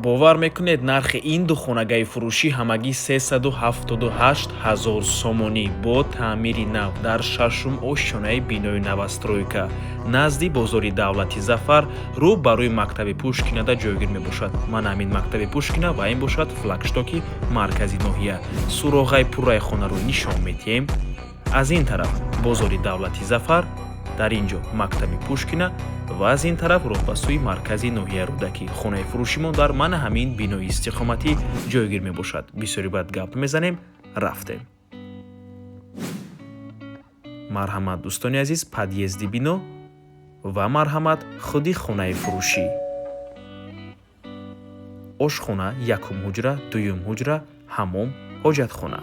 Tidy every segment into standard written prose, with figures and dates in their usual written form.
Бовар мекунед, нархи ин ду хонагаи фурӯшӣ ҳамагӣ 378 ҳазор сомонӣ бо таъмири нав, дар шашум ошёнаи бинои новостройка, назди бозори давлати Зафар, рӯ ба рӯи мактаби Пушкинада ҷойгир мебошад. Мана ҳамин мактаби Пушкина ва ин бошад флагштоки маркази ноҳия. Суроғаи пурраи хонаро нишон медиҳем. Аз ин тараф бозори давлати Зафар, дар ин ҷо мактаби Пушкина ва аз ин тараф роҳ ба сӯи маркази ноҳияи Рӯдакӣ. Хонаи фурӯшимон дар мана ҳамин бинои истиқоматӣ ҷойгир мебошад. Бисёри баъд гап мезанем, рафтем. Марҳамат, дӯстони азиз, подъезди бино ва марҳамат, худи хонаи фурӯшӣ. Ошхона, якум ҳуҷра, дуюм ҳуҷра, ҳаммом, ҳоҷатхона.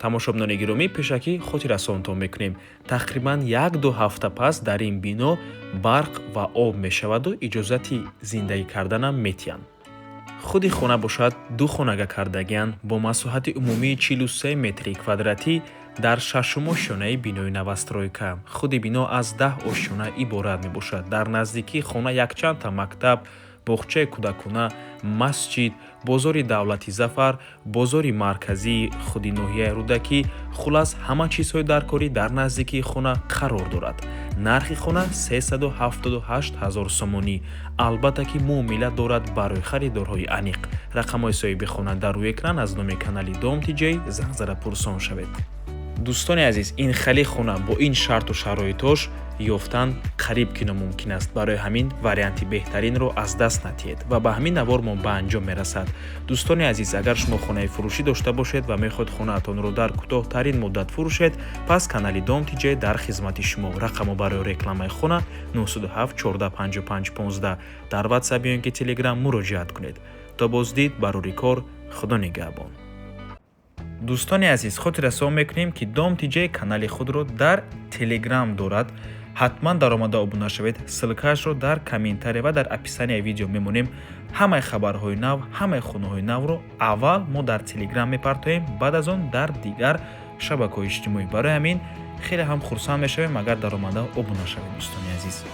Тамошобинони гиромӣ, пешакӣ хотиррасонтон мекунем: тақрибан 1-ду ҳафта пас дар ин бино барқ ва об мешаваду иҷозати зиндагӣ карданам метиҳанд. Худи хона бошад, ду хонага кардагианд бо масоҳати умумии 43 метри квадратӣ дар шашум ошёнаи бинои новостройка. Худи бино аз 10 ошёна иборат мебошад. Дар наздикии хона якчандта мактаб, боғчаи кӯдакона, масҷид, бозори давлати Зафар, бозори марказии худи ноҳияи Рӯдакӣ, хулас, ҳама чизҳои даркорӣ дар наздикии хона қарор дорад. Нархи хона 378 ҳазор сомонӣ. Албатта ки муомила дорад барои харидорҳои аниқ. Рақамҳои соҳиби хона дар рӯи экран. Аз номи канали Дом Тиҷей занг зада пурсон шавед. Дӯстони азиз, ин хали хона бо ин шарту шароитош ёфтан қариб ки номумкин аст. Барои ҳамин варианти беҳтаринро аз даст натиҳед. Ва ба ҳамин навор мо ба анҷом мерасад. Дӯстони азиз, агар шумо хонаи фурӯшӣ дошта бошед ва мехоҳед хонаатонро дар кӯтоҳтарин муддат фурӯшед, пас канали Дом Тиҷей дар хизмати шумо. Рақамо барои рекламаи хона 907 14 55 15. Дар Ватсап ё ин ки Телеграм муроҷиат кунед. То боздид, барори кор, Худо нигаҳбон. Дӯстони азиз, хотиррасон мекунем, ки Дом Тиҷей канали худро дар Телеграм дорад. Ҳатман даромада обуна шавед. Ссылкаашро дар комментария ва дар описанияи видео мемонем. Ҳамаи хабарҳои нав, ҳамаи хонаҳои навро аввал мо дар Телеграм мепартоем, баъд аз он дар дигар шабакаҳои иҷтимоӣ. Барои ҳамин хеле ҳам хурсанд мешавем, агар даромада обуна шавед, дӯстони азиз.